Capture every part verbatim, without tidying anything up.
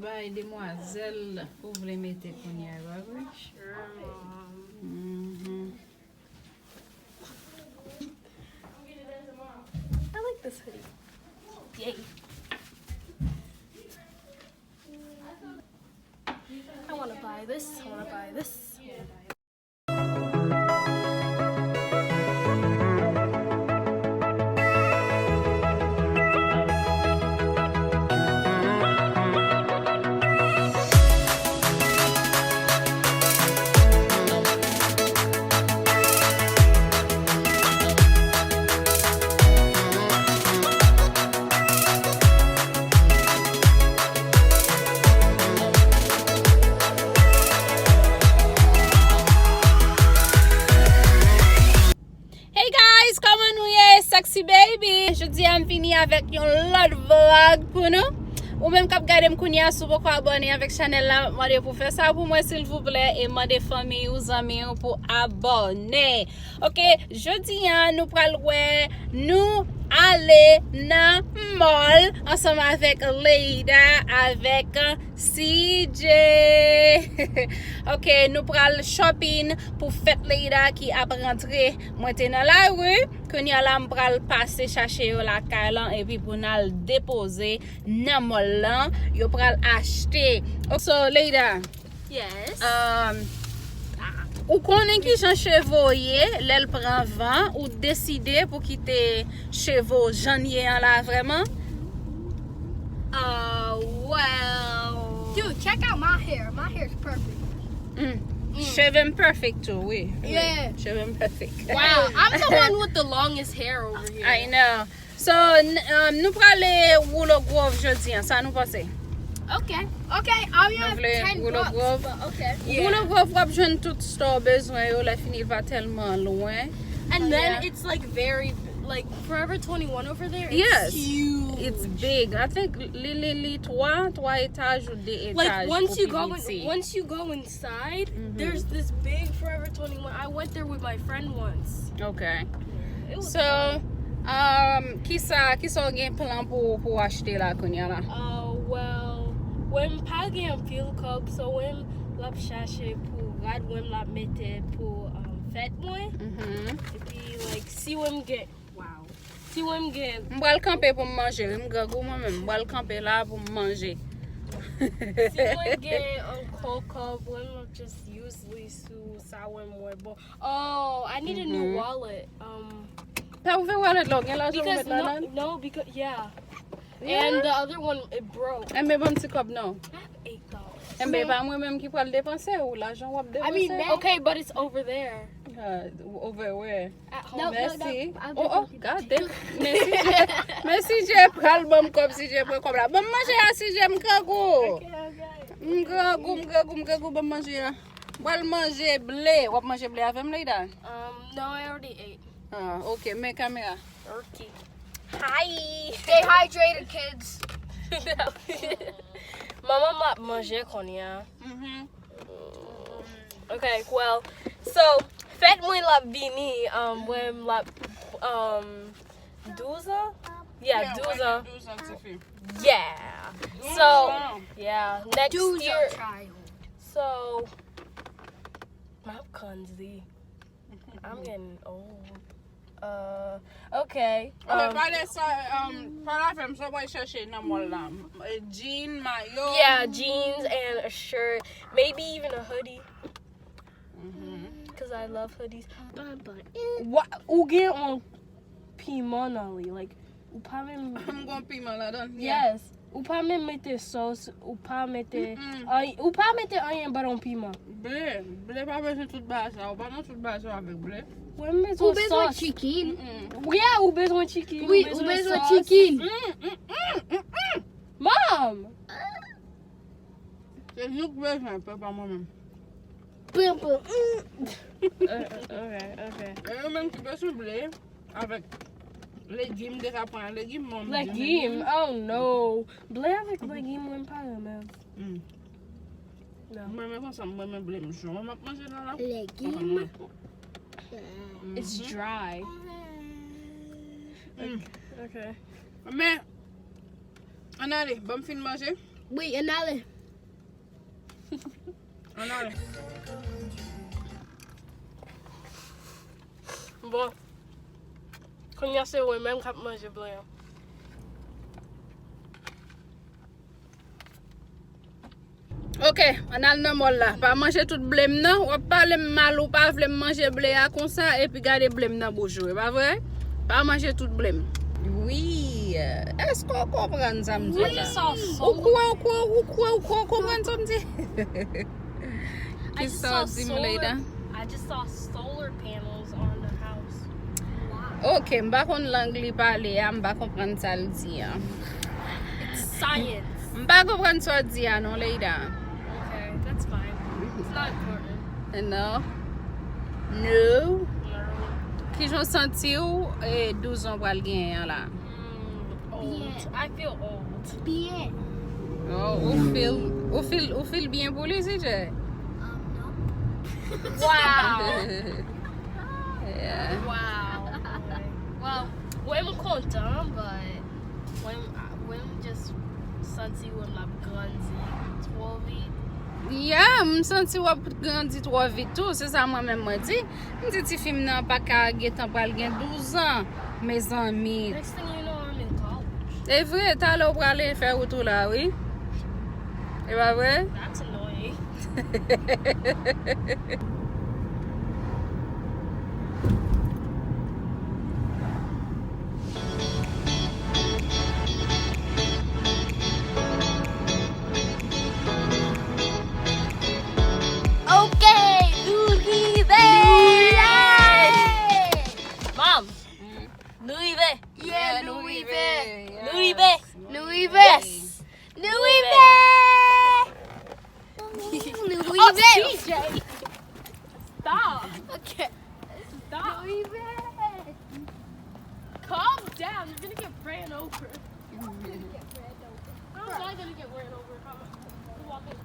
Bay demwazèl ou vle mete kounye a, pa vre? Sure, mom. Mhm. I like this hoodie. Yay. I want to buy this. I want to buy this. I wanna buy this. Hey guys, kòman nou ye? Sexy baby. Jodi a m vini avèk yon lòt vlog pou nou. Ou menm k ap gade m kounye a, si w poko abòne avèk chanèl la, m ap mande pou fè sa pou mwen silvouplè, e mande fanmi ou, zanmi ou pou abòne. Ok, jodi a nou pral wè nou ale nan mall ansanm avèk Leida, avèk C J. Ok, nou pral shopping pou fèt Leida ki ap rantre. Mwen te nan lari, kounye a la m pral pase chache yo lakay lan epi pou n al depoze nan mall lan. Yo pral achte. So, Leida, Yes. um, ou konnen ki jan cheve w ye, lè l pran van, ou deside pou kite cheve w jan l ye an la vrèman? Uh, well. Dude, check out my hair. My hair's perfect. Mm. Cheve m perfect tou, wi. Wi. Yeah. Cheve m perfect. Wow, I'm the one with the longest hair over here. I know. So, n- um, nou prale Willow Grove jodi an, sa nou panse? Okay. Okay, I only Nou have vle ten Willow bucks, Grove? But okay. Willow Grove w ap jwenn tout store bezwen yo, lè fini l pa tèlman lwen. And then Yeah. It's like very, like, Forever twenty-one over there. Yes. It's huge. It's big. I think li li li twa, twa etaj ou de etaj. Like once Ou you pi go in, piti. Once you go inside, Mhm. There's this big Forever twenty-one. I went there with my friend once. Okay. It was So, um, kisa kisa w gen plan pou pou achte la kounye a la? Uh, well, wè m pa gen anpil kòb, so wè m l ap chache pou rad wè m l ap mete pou um, fèt mwen. Mhm. Epi, like, si wè m gen, wow. Si wè m gen, M pral kanpe pou m manje, wi, m grangou mwen menm. M pral kanpe la pou m manje. Si wè m gen ankò kòb, wè m ap just use li sou sa wè m wè bon. Oh, I need a new Mhm. Wallet. Um, Pa ouvè wallet la, w gen lajan pou because met ladan? No, no, because yeah. And the other one, it broke. Enben ban m ti kòb non. I have eight dollars. Enben pa mwen menm ki pral depanse ou, lajan w ap depanse. I mean, okay, but it's over there. Uh, over where? At home. No, no, Mèsi. no, I'll Oh, oh, take it. God damn. Mèsi, Jay. Mèsi, Jay. Pral ban m kòb, si Jay pran kòb la. Ban m manje a, si Jay, m grangou. Okay, okay. M grangou, m grangou, m grangou, ban m manje a. M pral manje ble. W ap manje ble avè m, Leida? Um, no, I already ate. Ah, ok, men kamera. Okay. Hi. Stay hydrated, kids. Manman m ap manje kounye a. Mhm. Okay, well, so, fèt mwen l ap vini, um, mwen m l ap, um, douz an? Yeah, douz an. Douz an, tifi. Yeah. So, yeah, next year. So, m ap grandi. I'm getting old. Uh, okay. Ok, Um, pale sa, um, pale avè m, sa w pral chèche nan mall la. Eh, jean, mayo. Yeah, jeans and a shirt. Maybe even a hoodie. Mhm. Because I love hoodies. Baba. Wa- Ou gen yon piman nan li. Like, ou pa menm. M gon piman ladan. Yes. Ou pa menm mete sòs, ou pa mete. Mm-mm. Ay, ou pa mete anyen but yon piman. Ble, ble pa bezwen tout bagay sa, ou pa nan tout bagay sa avèk ble. Ou menm Ou bezwen bezwen sòs. Chicken. Mm-mm. Yeah, ou bezwen chicken. Wi, Ou ou bezwen bezwen sòs. Chicken. Mm, mm, mm, mm, mm. Mom! Se nou k bezwen, pe pa mwen menm. Pam, pam. Uh, okay, okay. E yo menm ki bezwen ble avèk legim, de ka pran legim, mwen m di Legim? Oh no. Ble avèk legim, mwen pa renmen. Mm. No. Mwen menm konsa, mwen menm ble m jan mwen ap manje la la. Legim. It's dry. Mm. Okay. Men, ann ale, ban m fin manje. Wi, ann ale. Ann ale. Bon. Kounye a se ou menm k ap manje ble an. Ok, ann al nan mòl la. Pa manje tout ble m nan. W ap pale m mal, ou pa vle m manje ble a konsa, epi gade ble m nan bouch ou, e pa vre? Pa manje tout ble m. Wi, èske w konprann sa m di w la? Ou kwè, ou kwè, ou kwè, ou kwè w konprann sa m di? Kisa w di m, Leida? I just saw solar panels on the house. Wow. Ok, m pa konn lang li pale a, m pa konprann sa l di a. It's science. M pa konprann sa w di a non, Leida. Okay, that's fine. It's not important. No. No. No. Kijan w santi w, e, douz an w pral genyen an la? Mm, old. Byen. I feel old. Byen. Oh, ou feel, ou feel, ou feel byen pou li, C J? Um, no. Wow. Yeah. Wow. Well, mwen m kontan, but mwen m, mwen m just santi mwen m ap grandi twò vit. Yeah, m santi w ap grandi twò vit tou, se sa mwen menm mwen di. M di tifi m nan pa ka gentan pral gen douz an, mezanmi. Next thing you know, I'm in college. E vre, talè w prale fè wout ou la, wi. E pa vre? That's annoying. Ok, nou rive! Mom, nou rive! Yeah, nou rive! Nou rive! Nou rive! Yes! Nou rive! Nou rive! Oh, C J! Stop! Ok. Stop! Nou rive! Calm down, you're gonna get ran over. You're gonna get ran over. How am I gonna get ran over if I'm walking?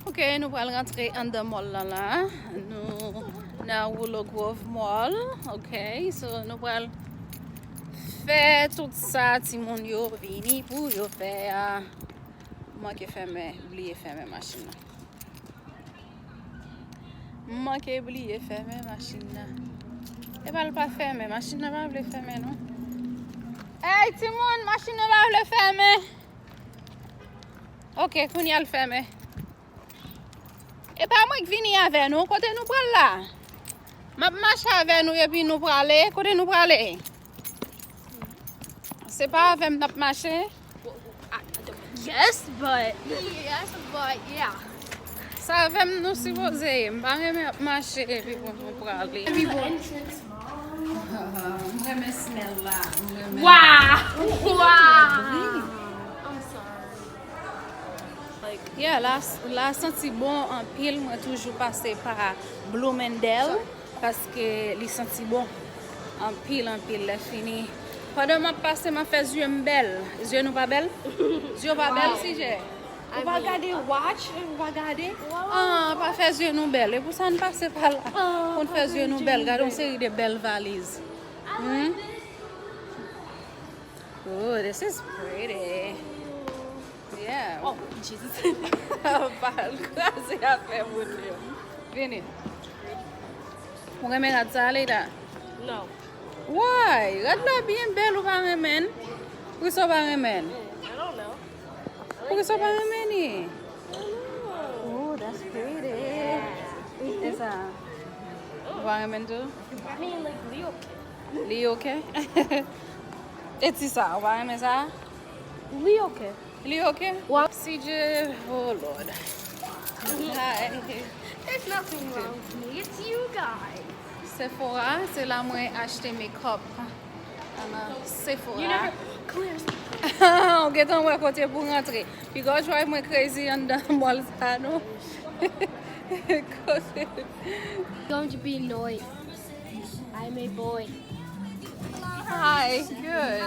Ok, nou pral rantre anndan mòl lan la. Nou nan Willow Grove Mall. Ok, so nou pral fè tout sa timoun yo vini pou yo fè a. M manke fèmen, bliye fèmen machin nan. M manke bliye fèmen machin nan. Epa l pa fèmen, machin nan pa vle fèmen non. Ey, timoun, machin nan pa vle fèmen. Ok, kounye a l fèmen. Epa mwen k vini avè nou, kote nou pral la? M ap mache avè nou epi nou prale, kote nou prale? Se pa avè m n ap mache? Yes, but. Yes, but, yeah. Se avè m nou sipoze ye. M pa renmen ap mache epi pou nou prale. Entrance, Mom. M renmen smell la. M renmen. Wow! Wow! I'm sorry. Like, yeah, la, la santi bon anpil. Mwen toujou pase pa Bloomingdale. Paske li santi bon. Anpil, anpil, lè fini. Pandan m ap pase, m ap fè zye m bèl. Zye nou pa bèl? Zye w pa bèl, wow. C J? Ou pa gade watch, ou pa gade? Wow. Ah, pa fè zye nou bèl. E pou sa n pase pa la. Ah, pou n fè zye nou bèl. Gade yon seri de bèl valiz. Hmm? Oh, this is pretty. Yeah. Oh, Jesus. Pa al kraze afè moun yo. Vini. Ou renmen rad sa a, Leida? No. Why? Rad la byen bèl, ou pa renmen l? Poukisa w pa renmen l? Mm, I don't know. I like this. Poukisa w pa renmen li? I don't know. Oh, that's pretty. Yeah. E sa? Ou pa renmen l tou? I mean, like, li oke. Li oke? E ti sa, ou pa renmen sa? Li oke. Li oke? Wa- C J, oh Lord. Hi. There's nothing wrong with me. It's you guys. Sephora, se la mwen achte makeup. Nan Sephora. You never clears. Ou gentan wè kote pou rantre. Piga w drive mwen crazy anndan mall sa, non? Kote? Going to be annoyed. I'm a boy. Hi, good.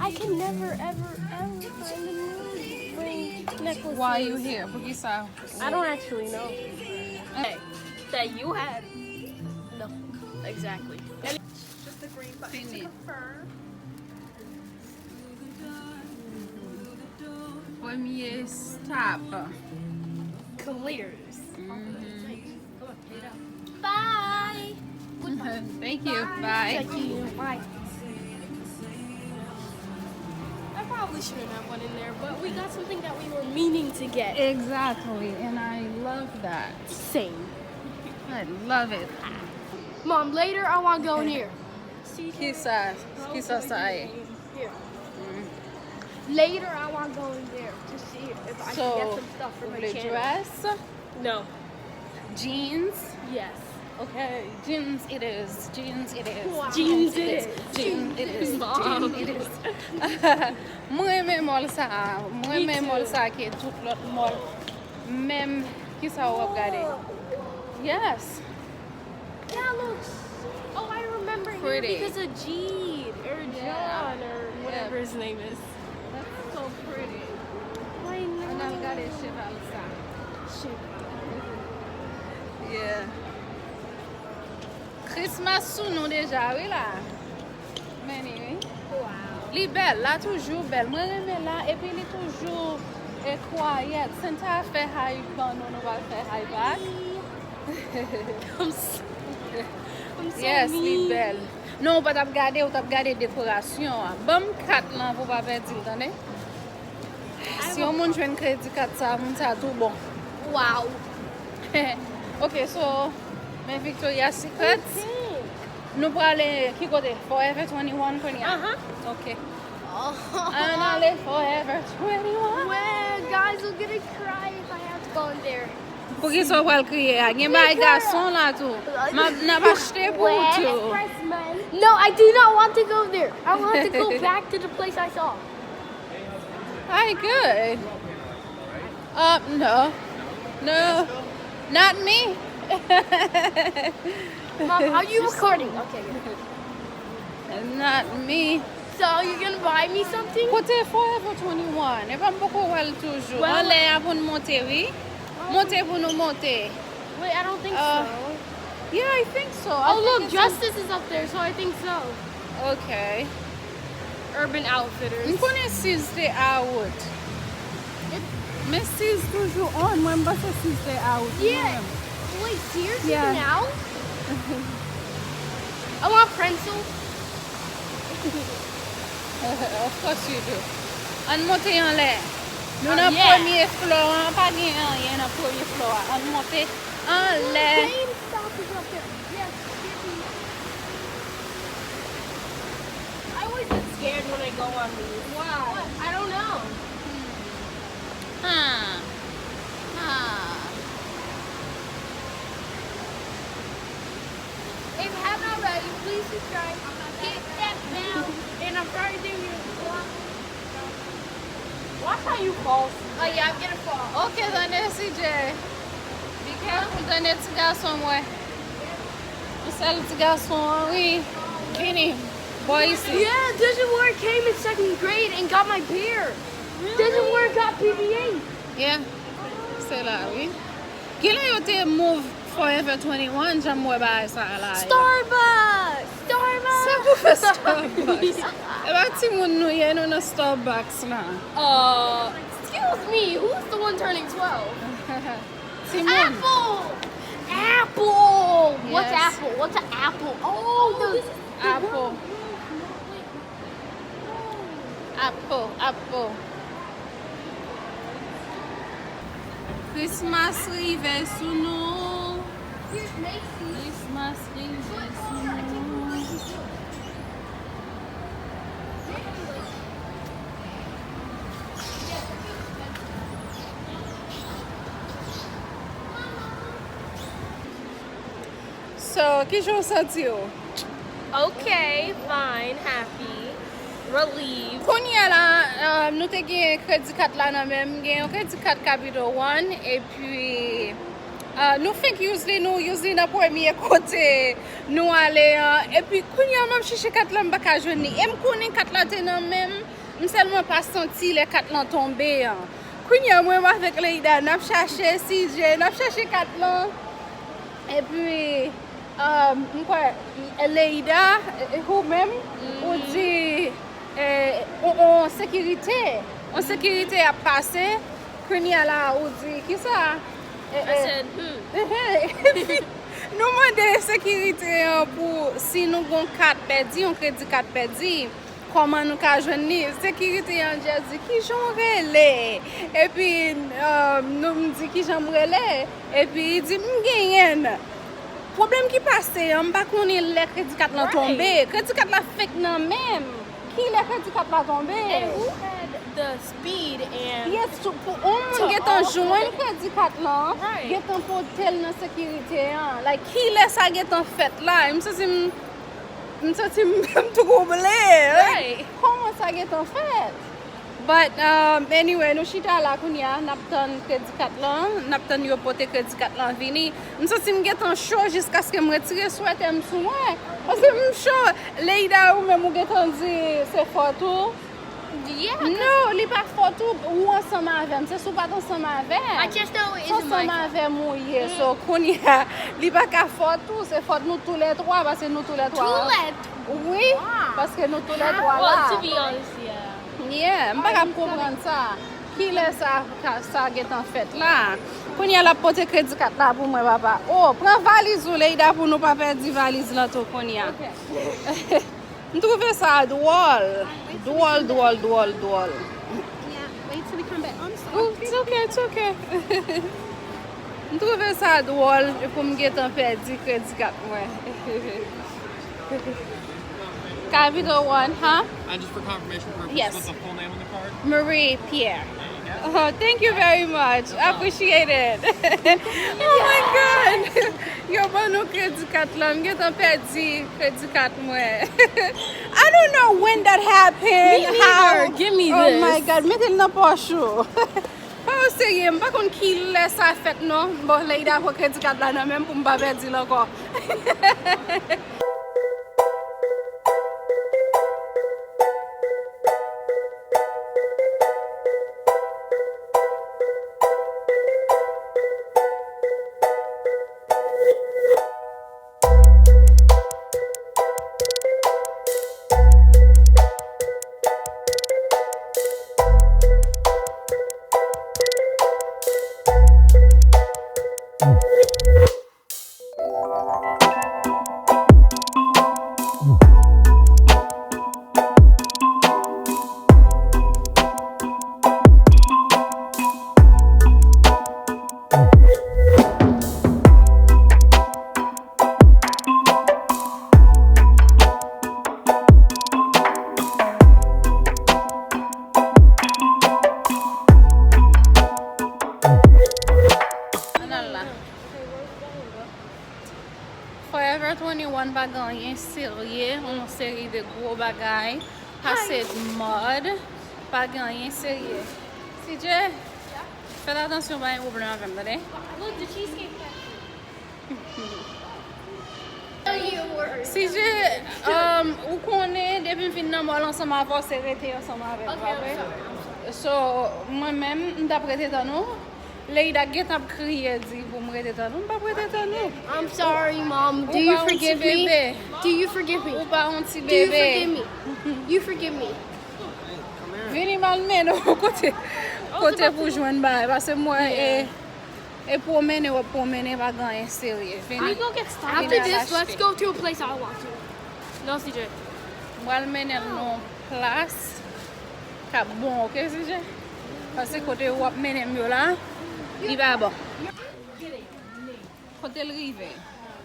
I can never, ever, ever find a new ring necklace. Why you here? Poukisa? I don't actually know. Okay, that you had. No, exactly. Just the green button to confirm. Premye stop. Clears. Mhm. Bye. Thank you. Bye. Thank you. Bye. I probably shouldn't have went in there, but we got something that we were meaning to get. Exactly, and I love that. Same. I love it. Mom, later I want to go in here. Kisa, kisa sa ye? Here. Later I want to go in there to see if I can get So, some stuff for ou my vle channel. Dress? No. Jeans? Yes. Okay, jeans it is. Jeans it is. Wow. Jeans it is. Jeans it is. Mom. Jeans it is. Mwen renmen mall sa. Mwen renmen mall sa ke tout lòt mall. Menm kisa w ap gade. Yes. That looks. Oh, I remember Pretty. Him because of Jeed or Yeah. John or whatever Yeah. His name is. That's so pretty. I know. Ann al gade cheval sa. Shit. Yeah. Christmas sou nou deja wi la. Men wi. Wow. Li bèl, la toujou bèl. Mwen renmen la, epi li toujou e kwayèt. Santa fè hay ban nou, nou pral fè hay back. I'm so, I'm so Yes, li mean. Bèl. Non, ou pa t ap gade, ou t ap gade dekorasyon an. Ban m kat lan pou w pa pèdi l, tande? Si yon moun jwenn kredi kat sa, moun sa tou bon. Wow. Ok, so, men Victoria's Secret. Nou prale ki kote? Forever twenty-one kounye a? Uh-huh. Ok. Ann ale Forever twenty-one. Well, guys, I'm gonna cry if I have to go in there. Poukisa w pral kriye a? Gen bagay gason la tou. M ap, n ap achte pou ou tou. No, I do not want to go there. I want to go back to the place I saw. Ay, good. Uh, no. No. Not me. Mom, are you recording? Okay, good. Not me. So, are you gonna buy me something? Kote Forever twenty-one? E pa m poko wè l toujou. Well, Anlè a pou n monte, wi. Monte pou nou monte. Wait, I don't think Uh, so. Yeah, I think so. I Oh, think look, it's in- Justice is up there, so I think so. Okay. Urban Outfitters. M konnen Sears te out. Men Sears toujou on. Mwen, m panse Sears te out. Yeah. Mwen. Wait, Sears Yeah. Even out? I want Princeton. Of course you do. Ann monte anlè. Nou nan Yeah. Premye flò an, pa gen anyen nan Premye flò a. Ann monte anlè. GameStop is up there. Yes, give me. I always get scared when I go on these. Why? I don't know. Huh. Huh. If you haven't already, please subscribe, hit that bell, and I'm sorry they didn't block. Watch how you fall. Oh yeah, I'm gonna fall. Ok, tande C J. Be careful, tande ti gason mwen. Yon sèl ti gason an, wi. Vini. Bò isi. Yeah, Digimore came in second grade and got my beer. Digimore got P B A. Yeah. Se la, wi. Kilè yo te move Forever twenty-one, jan m wè bagay sa la. Starbucks! Starbucks! Se pou fè Starbucks. E pa timoun nou ye, nou nan Starbucks la. Uh, excuse me, who's the one turning twelve? Timoun. Apple! Apple! What's Yes. Apple? What's an apple? Oh, the Apple. Apple, apple. Christmas rive sou nou. Christmas rive sou nou. So, kijan w santi w? Okay, fine, happy, relieved. Kounye a la, uh, nou te gen kredi kat la nan men m, gen yon kredi kat Capital One, epi uh, nou fenk use li, nou use li nan premye kote nou ale an. Epi kounye a m ap chèche kat la, m pa ka jwenn li. E m konnen kat la te nan men m, m sèlman pa santi lè kat lan tonbe an. Kounye a mwen avèk Leida, n ap chache C J, n ap chache kat lan. Epi, um, m kwè, Leida, e, e ou menm, ou di, e, on, on sekirite. Yon sekirite ap pase, kounye a la ou di, "Kisa?" Eh, eh. Nou mande sekirite an pou si nou gon kat pèdi, yon kredi kat pèdi, kòman nou ka jwenn li? Sekirite an just di, "Kijan w rele?" Epi, um, nou, m di, "Kijan m rele?" Epi li di, "M genyen." Pwoblèm ki pase an, m pa konnen lè kredi kat lan tonbe. Kredi kat la fenk nan men m. Kilè kredi kat la tonbe? And who had the speed and Yes, to, pou yon moun gentan jwenn kredi kat lan, gentan pote l nan sekirite an. Like, kilè sa gentan fèt la? M santi m, m santi m, m twouble. Like, kòman sa gentan fèt? But, um, anyway, nou chita la kounye a, n ap tann kredi kat lan, n ap tann yo pote kredi kat lan vini. M santi m gentan cho jiskaske m retire swètè m sou mwen. Paske m cho. Leida, ou menm ou gentan di se fòt ou. Yeah, No, li pa fòt ou, ou ansanm avè m. Se si w pa t ansanm avè m. I just know it Se isn't my ansanm fault. avè m ou ye. So, kounye a, li pa ka fòt ou, se fòt nou toulètwa, paske nou toulètwa. Toulètwa? Wi, paske nou toulètwa la. Well, to be honest, yeah. Yeah, m pa ka konprann sa. Kilè sa, sa gentan fèt la? Kounye a l ap pote kredi kat la pou mwen, papa. Oh, pran valiz ou, Leida, pou nou pa pèdi valiz lan tou kounye a. M twouve sa dwòl. Dwòl, dwòl, dwòl, dwòl. Yeah, wait till we come back. I'm sorry. Ooh, it's okay, it's okay. M twouve sa dwòl pou m gentan pèdi kredi kat mwen. Capital One, huh? And just for confirmation purposes, Yes. what's the full name on the card? Marie Pierre. There you go. Oh, thank you very much. I appreciate it. Oh my God. Yo ban nou kredi kat la. M gentan pèdi kredi kat mwen. I don't know when that happened. Me neither. How? Give me Oh this. my God. Mete l nan pòch ou. Pa w serye, m pa konn kilè sa fèt non. Bon, Leida pran kredi kat la nan men m pou m pa pèdi l ankò. Ann al la. Forever twenty-one pa gen anyen serye, yon seri de gwo bagay, pase mòd, pa gen anyen serye. C J, fè atansyon, pa gen pwoblèm avè m, tande? Look, the Cheesecake Factory. C J, um, ou konnen, depi m fin nan mòl ansanm avè w, se rete ansanm avè m, pa vre? So, mwen menm, m t ap rete tann ou. Leida gentan ap kriye, di pou m rete tann ou, m p ap rete tann ou. I'm sorry, Mom. Do you forgive me? Do you forgive me? Ou pa yon ti bebe. Do you forgive me? You forgive me? Vini m al mennen w kote, kote pou jwenn bagay, paske mwen, e, e pwomennen w ap pwomennen, pa gen anyen serye. Vini, vini al achte. After this, let's go to a place I want to. Non, C J. M pral mennen l nan yon plas k ap bon, oke, C J? Paske kote w ap mennen m yo la, li pa bon. Kote l rive?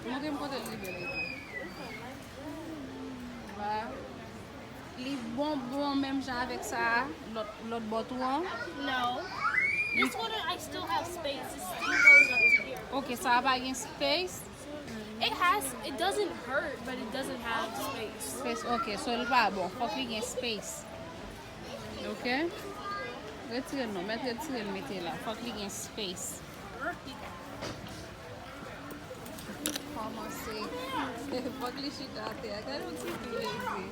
Montre m kote l rive, Leida. Li bon, bon, menm jan avèk sa a, lòt, lòt bò tou an? No. This one, I still have space. It still goes up to here. Ok, sa a pa gen space? It has, it doesn't hurt, but it doesn't have space. Space, ok, so l pa bon. Fòk li gen space. Ok? Retire l non, mèt retire l mete la. Fòk li gen space. Kòmanse. Fòk li chita atè a. Gade yon ti bebe.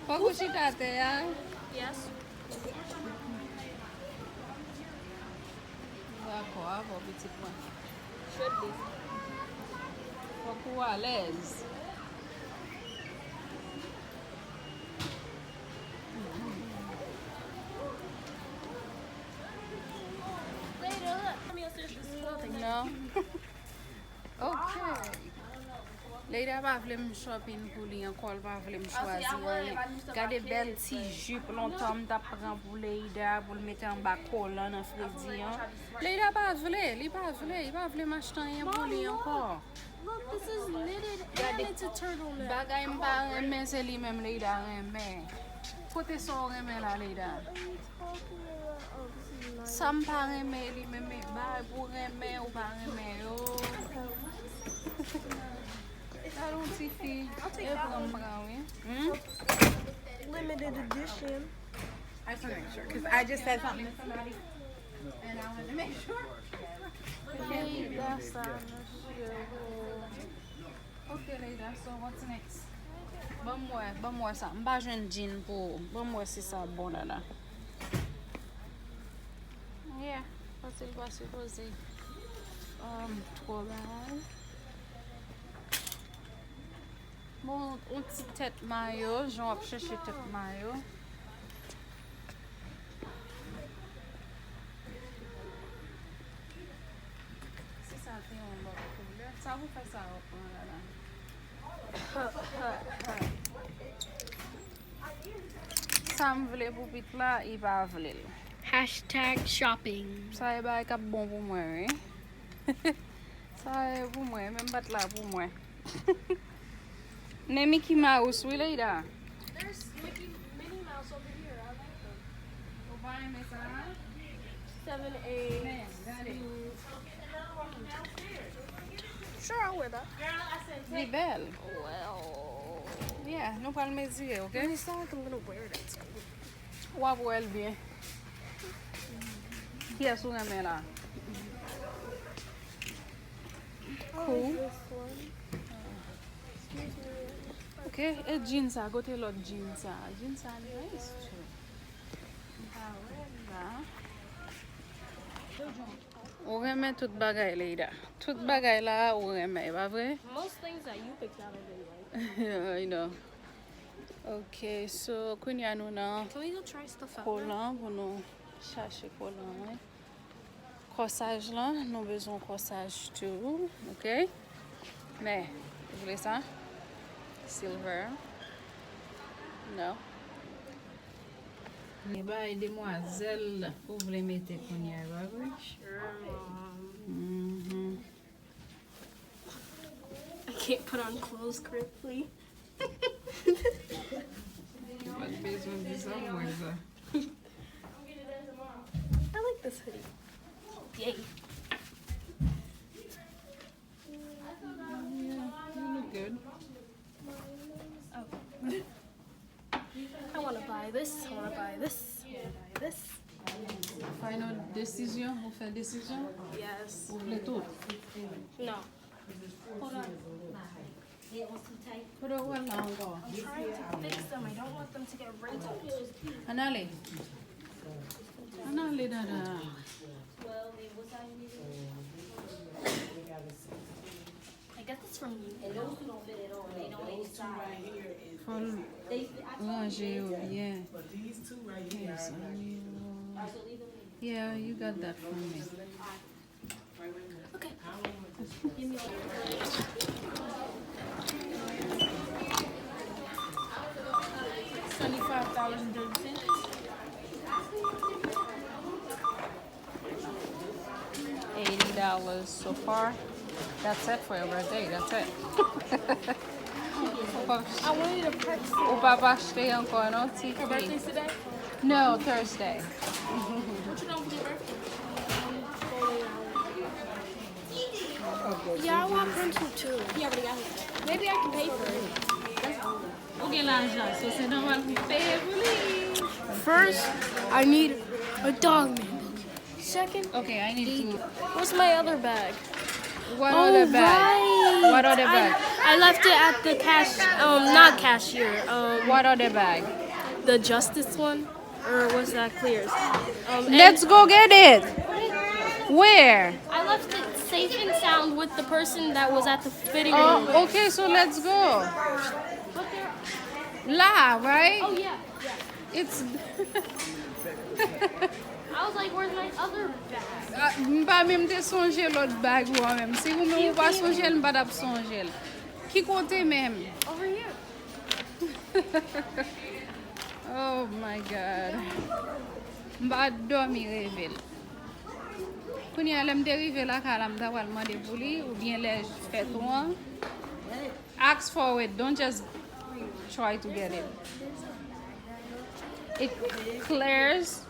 Fòk ou chita atè a. Yes. Dakò, avè w pitit mwen. Should be. Fòk ou alèz. Ok. Leida pa vle m shopping pou li ankò, l pa vle m chwazi anyen. Gade bèl ti jip, lontan m t ap pran pou Leida, pou l mete anba kolan nan fredi an. Leida pa vle, li pa vle, li pa vle m achte anyen pou li ankò. Look, this is knitted and it's a turtleneck. Bagay m pa renmen, se li menm Leida renmen. Kote sa w renmen la, Leida? Sa m pa renmen, li menm, men bay pou renmen, ou pa renmen yo. Gade yon ti fi. E pran m pran, wi. Hmm? Limited edition. I just want to make sure, 'cause I just said something to somebody, and I wanted to make sure. Leida sa, mesye. Ok, Leida, so what's next? Ban m wè, ban m wè sa. M pa jwenn jean pou ou. Ban m wè si sa bon la la. Yeah, paske l pa sipoze, um, twò bay. Bon, yon ti tèt mayo, jan w ap chèche tèt mayo. Si sa te yon lòt koulè, sa pou fè sa yo pran la la. Sa m vle pou pit la, li pa vle l. Hashtag shopping. Sa e bagay k ap bon pou mwen, wi. Sa e pou mwen, men m pa t la pou mwen. Men Mickey Mouse, wi, Leida. There's Mickey, Minnie Mouse over here. I like them. Ou pa renmen sa a? Seven, eight, men, gade. Sure, I'll wear that. Li bèl. Well. Yeah, nou pral mezire, ok? When it's dark, I'm gonna wear that. W ap wè l byen. Kiyès ou renmen la? Cool. Ok, e jean sa, kote lòt jean sa? Jean sa nice too. M pa wè l la. Ou renmen tout bagay, Leida. Tout bagay la, ou renmen, e pa vre? Most things that you picked out, I didn't like. I know. Ok, so, kounye a nou nan kolan pou nou chache kolan, wi. Kòsaj lan, nou bezwen kòsaj tou, ok? Men, ou vle sa? Silver. No. Li bay demwazèl ou vle mete kounye a, pa vre? Sure, mom. Mhm. I can't put on clothes correctly. Ou pa t bezwen di sa, mwen sa. I like this hoodie. Yay. Yeah, you look good. Oh. I wanna buy this, I wanna buy this, I wanna buy this. Final desizyon, ou fè desizyon? Yes. Ou vle tout? No. Hold on. Kote w pral la ankò? I'm trying to fix them. I don't want them to get wrinkled. Ann ale. Ann ale, dada. I got this from you. Fò l ranje yo byen. Mezanmi. Yeah, you got that from me. Okay. Give me all your Seventy-five dollars and thirty cents. Eighty dollars so far. That's it for your birthday. That's it. Ou pa, I wanted a pretzel. Ou pa, pa achte ankò, non, Titi? Her birthday's today? No, Thursday. What you doing for your birthday? Yeah, I want pencil too. He already got his. Maybe I can pay for it. Ou gen lajan, so se nòmal pou peye pou li. First, I need a dog man. Second, okay, I need to. Where's my other bag? What other bag? Right. What other bag? I, I left it at the cash, um, not cashier. Um, what other bag? The justice one. Or was that Clears? Um, and let's go get it. Where? I left it safe and sound with the person that was at the fitting room. Oh, okay, so let's go. But there La, right? Oh, yeah, yeah. It's I was like, "Where's my other bag?" Ah, m pa menm te sonje lòt bag ou an menm. Si ou menm ou pa sonje l, m pa t ap sonje l. Ki kote menm? Over here. Oh my God. M pa dòmi reve l. Kounye a, lè m te rive lakay la, m ta pral mande pou li, oubyen lè fèt ou an. Ask for it. Don't just try to get it. It clears.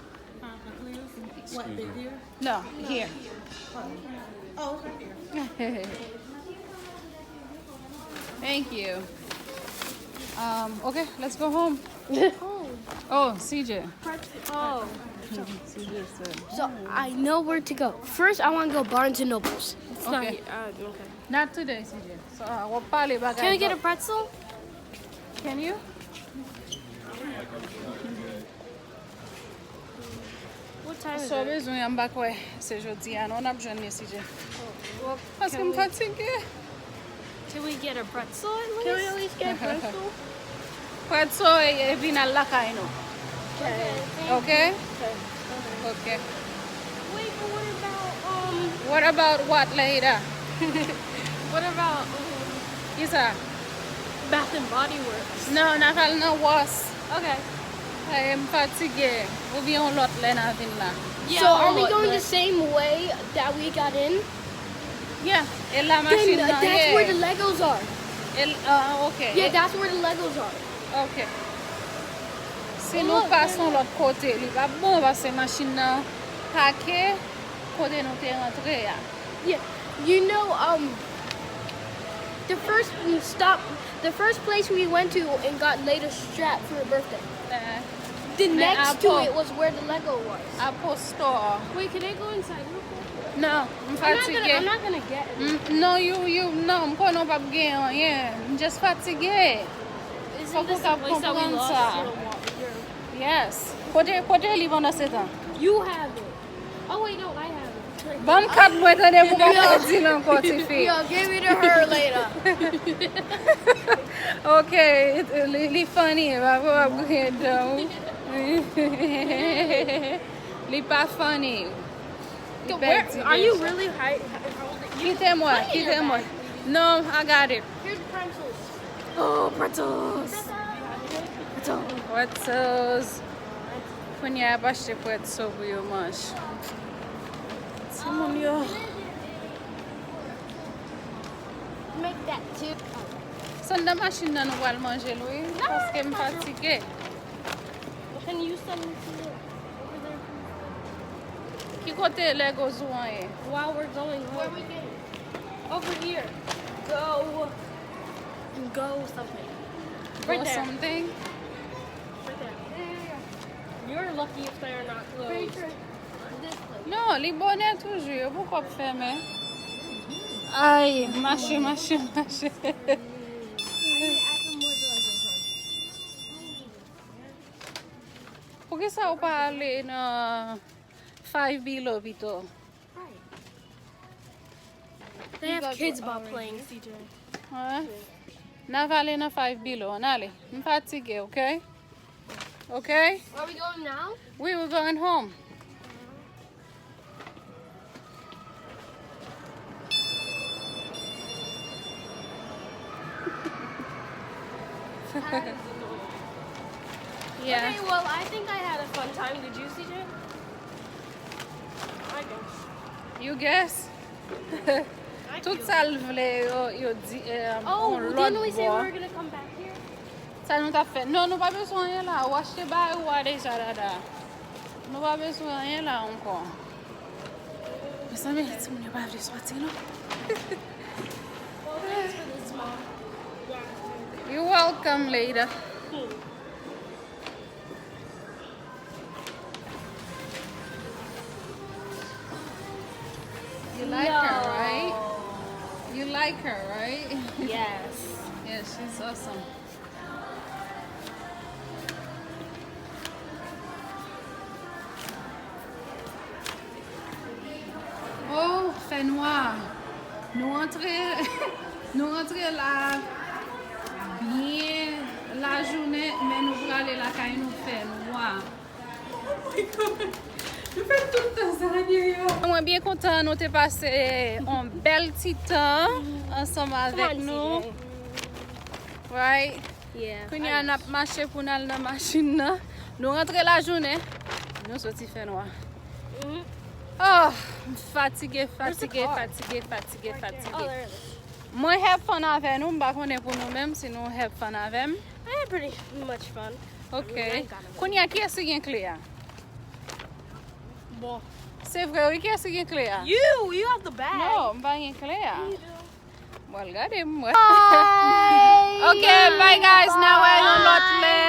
What, big here? No, here. Oh, it's right here. Thank you. Um, okay, let's go home. Oh, C J. Oh. C J said. So I know where to go. First, I want to go Barnes and Nobles. It's not Okay. here. Uh, okay. Not today, C J. So, uh, w ap pale bagay. Can we get a pretzel? Can you? What time is So, it? Bezwen an, m pa kwè se jodi a non n ap jwenn li, C J. Well, Paske can m we, fatige. Can we get a pretzel at least? Can we at least get a pretzel? Pretzel e, epi n al lakay nou. Okay. Okay? Okay. Okay. Wait, but what about um? What about what, Leida? What about um, Kisa? Bath and Body Works? Non, n ap al nan Ross. Okay. Ay, m fatige. Oubyen yon lòt lè n a vin la. So are we going the same way that we got in? Yeah, e la Then machin uh, nan that's where the ye. Legos are. E l- ah, ok. Yeah, E- that's where the Legos are. Ok. Si nou pase yon lòt kote, li p ap bon paske machin nan pake kote nou te rantre a. Yeah, you know, um, the first stop, the first place we went to and got Leda strap for her birthday. Eh, The Man, next to apple. It was where the Lego was. Apple Store. Wait, can I go inside real quick? Non, m I'm not gonna. fatige. I'm not gonna get it. M- Non, you, you, non, m konnen w p ap gen anyen. M just fatige. Isn't Fòk this ou the ka place that we konprann lost? Sa. Your wa- your- Yes. Kote, kote li pandan se tan? You have it. Oh wait, no, I have it. Ban m kat mwen tande pou m pa pèdi l ankò, tifi. Yo, give it to her later. Ok, li, li funny, pa pou ap griyen dan. Li pa funny. Li Where, pèdi are you deja. Really high? Kite mwen, kite mwen. Non, I got it. Here's pencils. Oh, pretzels. Pretzels. Kounye a y ap achte pretzel pou yo manje. Timoun yo. Make that too. Se anndan machin nan nou pral manje l wi. Paske m fatige. Can you send me to over there? Ki kote Legos ou an ye? While we're going home. Where we going? Over here. Go. Go something. Go Right there. Something? Right there. You're lucky if they are not closed. This place. Non, li bonè toujou, yo poko ap fèmen. Ay, mache, mache, mache. I need to add some more drugs or something. Poukisa ou pa ale nan Five Below pito? They have kids ball playing, C J. Hein? N a va ale nan Five Below, ann ale. M fatige, ok? Ok? Are we going now? We were going home. Yeah. Okay, well, I think I had a fun time. Did you, C J? I guess. You guess? Tout sa l vle yo, yo di eh, Oh, yon didn't we lòt say we bò. Were gonna come back here? Sa nou t ap fè? Non, nou pa bezwen anyen la. Ou achte bagay ou a deja, dada. Nou pa bezwen anyen la ankò. Mezanmi, timoun yo pa vle soti, non? Well, thanks for this, Mom. You're welcome, Leida. You like her, right? You like her, right? Yes. Yeah, she's awesome. Oh, fè nwa. Nou antre, nou antre la byen lajounen, men nou prale lakay nou fè nwa. Nou fè tout tan sa, Daniel. Mwen byen kontan nou te pase yon bèl ti tan ansanm avèk nou. Right? Kounye a n ap mache pou n al nan machin nan. Nou rantre lajounen. Nou soti fè nwa. Oh, m fatige, fatige, fatige, fatige, fatige. Mwen have fun avè nou, m pa konnen pou nou menm si nou have fun avè m. I had pretty much fun. Ok. Kounye a kiyès ki gen kle a? Bon. Se vre wi, kiyès ki gen kle a? You, you have the bag. No, m pa gen kle a. You do. Mwen al gade m wè. Ok, bye guys, n a wè yon lòt lè.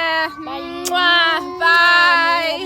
Mwah, bye.